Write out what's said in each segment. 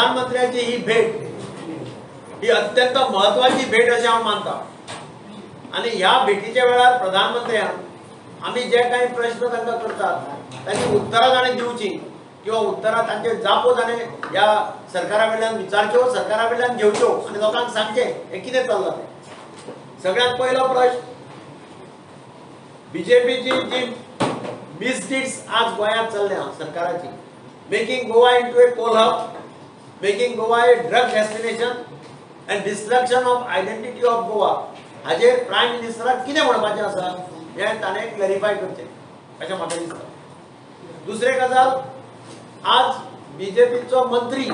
प्रधानमंत्र्याची ही भेट ही अत्यंत महत्वाची भेट अशें हांव मानता आनी ह्या भेटीच्या वेळार प्रधानमंत्र्यान आमी जे कांय प्रश्न तांकां करतात तांची उत्तरां ताणें दिवची किंवा उत्तरां तांचे जापो ताणें ह्या सरकारा कडल्यान विचारच्यो, सरकारा कडल्यान घेवच्यो आनी लोकांक सांगचें हें कितें चल्लां तें. सगळ्यांत पयलो प्रश्न, बीजेपीची जी मिसडीड्स आज गोंयांत चल्ल्या सरकाराची, making Goa into a coal hub, making Goa a drug destination and destruction of identity of Goa, हाजेर प्रायम मिनिस्टराक कितें म्हणपाचें आसा हें ताणें क्लॅरिफाय करचें अशें म्हाका दिसता. दुसरें गजाल, आज बीजेपीचो मंत्री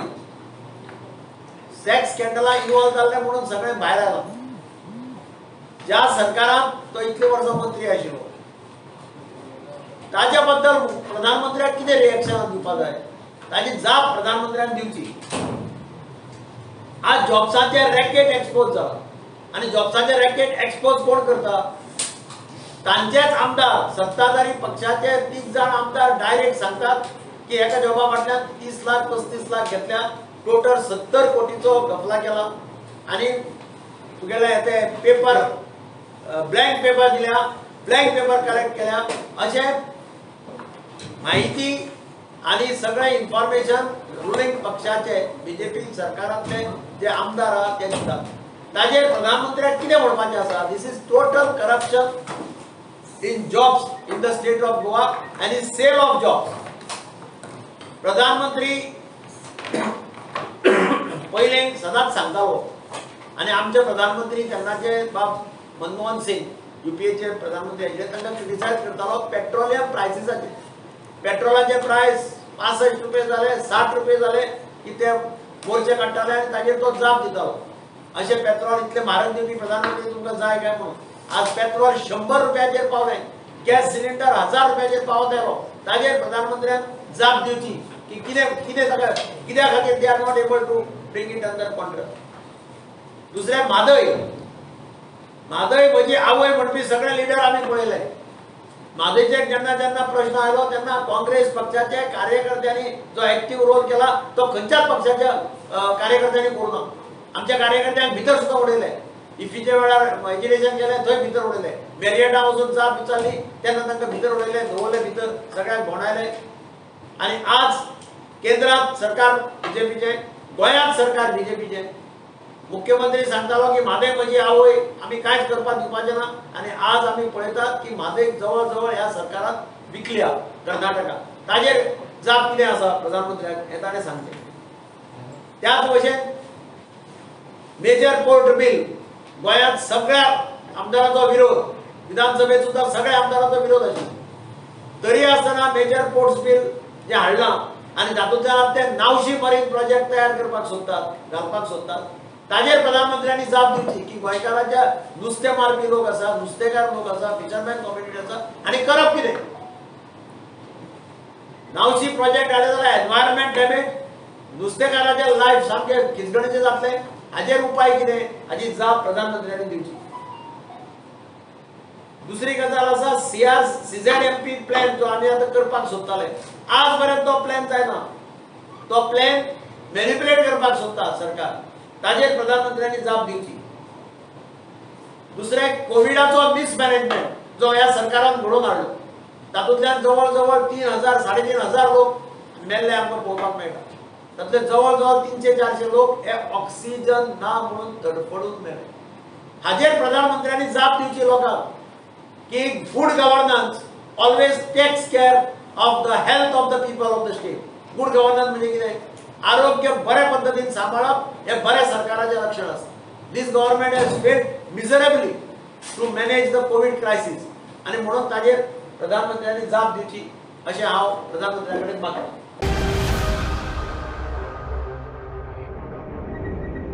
सेक्स स्कॅन्डला इन्वॉल्व जाल्ले म्हणून सगळें भायर आयलां. ज्या सरकारांत तो इतले वर्सां मंत्री आशिल्लो ताच्या बद्दल प्रधानमंत्र्याक कितें रिएक्शन दिवपा जाय ताची जाप प्रधानमंत्र्यान दिवची. आज जॉब्साचे रॅकेट एक्सपोज जाला आनी जॉब्साचे रॅकेट एक्सपोज कोण करता? तांचेच आमदार, सत्ताधारी पक्षाचे 30 जाण आमदार डायरेक्ट सांगतात की एका जॉबा फाटल्यान 30 लाख 35 लाख घेतल्या, टोटल 70 कोटीचो घपला केला आनी तुगेले ते पेपर ब्लँक पेपर दिल्या, ब्लँक पेपर कलेक्ट केल्या, अशें माहिती आनी सगळें इन्फॉर्मेशन रुलिंग पक्षाचे बीजेपी सरकारांतले जे आमदार आहा ते दितात. ताजेर प्रधानमंत्र्याक कितें म्हणपाचें आसा? This is total corruption in jobs in the state of Goa and in sale of jobs. प्रधानमंत्री पयलें सदांच सांगतालो आनी आमचे प्रधानमंत्री तेन्नाचे बाब मनमोहन सिंग युपीएचे प्रधानमंत्री आशिल्ले, तांकां क्रिटिसायज करतालो पेट्रोलियम प्रायसीसाचेर. पेट्रोलाचे प्रायस 65 रुपये जाले, 60 रुपये जाले की ते मोर्चे काडटाले आनी ताजेर तो जाप दितालो, अशें पेट्रोल इतलें म्हारग दिवपी प्रधानमंत्री तुमकां जाय काय म्हणून. आज पेट्रोल 100 रुपयाचेर पावलें, गॅस सिलिंडर 1000 रुपयाचेर पावत आयलो, ताजेर प्रधानमंत्र्यान जाप दिवची की कितें कितें ताका कित्या खातीर they are not able to bring it under control. दुसरें, म्हादय. म्हादय म्हजी आवय म्हणपी सगळे लिडर आमी पळयले. म्हादयचेर जेन्ना जेन्ना प्रश्न आयलो तेन्ना काँग्रेस पक्षाचे कार्यकर्त्यांनी जो एक्टीव रोल केला तो खंयच्याच पक्षाच्या कार्यकर्त्यांनी करूं ना. आमच्या कार्यकर्त्यांक भितर सुद्दां उडयले, इफ्फीच्या वेळार एजिटेशन केलें थंय भितर उडयले, मेरियटा वचून जाप विचारली तेन्ना तांकां भितर उडयले, दवरले भितर, सगळ्यांक भोंवडायले. आनी आज केंद्रात सरकार बीजेपीचें, गोंयांत सरकार बीजेपीचें. मुख्यमंत्री सांगतालो की म्हादय म्हजी आवय, आमी कांयच करपाक दिवपाचें ना, आनी आज आमी पळयतात की म्हादय जवळ जवळ ह्या सरकारान विकल्या कर्नाटका. ताजेर जाप कितें आसा प्रधानमंत्र्याक हें ताणें सांगचें. त्याच भशेन मेजर पोर्ट बील, गोंयांत सगळ्या आमदारांचो विरोध, विधानसभेत सुद्दां सगळ्या आमदारांचो विरोध आशिल्लो, तरी आसतना मेजर पोर्ट्स बील जें हाडलां आनी तातूंतल्यान ते नावशी मरीन प्रोजेक्ट तयार करपाक सोदतात, घालपाक सोदतात, ताजेर प्रधानमंत्र्यांनी जाप दिवची की गोंयकारांच्या नुस्तें मारपी लोक आसा, नुस्तेकार लोक आसा, फिशरमॅन कम्युनिटी आसा आनी करप कितें? नावशी प्रोजेक्ट हाडले जाल्यार एनवायरमेंट डॅमेज, नुस्तेकाराचें लायफ सामकें खिजगणीचें जातलें, हाजेर उपाय कितें? हाजी जाप प्रधानमंत्र्यांनी दिवची. दुसरी गजाल आसा सीआर सीझेड एमपी प्लॅन जो आमी आतां करपाक सोदताले, आज पर्यंत तो प्लॅन जायना, तो प्लॅन मॅनिपुलेट करपाक सोदता सरकार, ताजेर प्रधानमंत्र्यांनी जाप दिवची. दुसरें, कोविडाचो मिसमॅनेजमेंट जो ह्या सरकारान घडोवन हाडलो, तातूंतल्यान जवळ जवळ 3000 3500 लोक मेल्ले आमकां पळोवपाक मेळटा. तातूंतले जवळ जवळ 300-400 लोक हे ऑक्सिजन ना म्हणून तडफडून मेले. हाजेर प्रधानमंत्र्यांनी जाप दिवची लोकांक की good governance always takes care of the health of the people of the state. Good governance म्हणजे कितें? आरोग्य बऱ्या पद्दतीन सांबाळप हें बऱ्या सरकाराचें लक्षण आसा. This government has failed miserably to manage the Covid crisis आनी म्हणून ताजेर प्रधानमंत्र्यांनी जाप दिवची अशें हांव प्रधानमंत्र्या कडेन मागतां.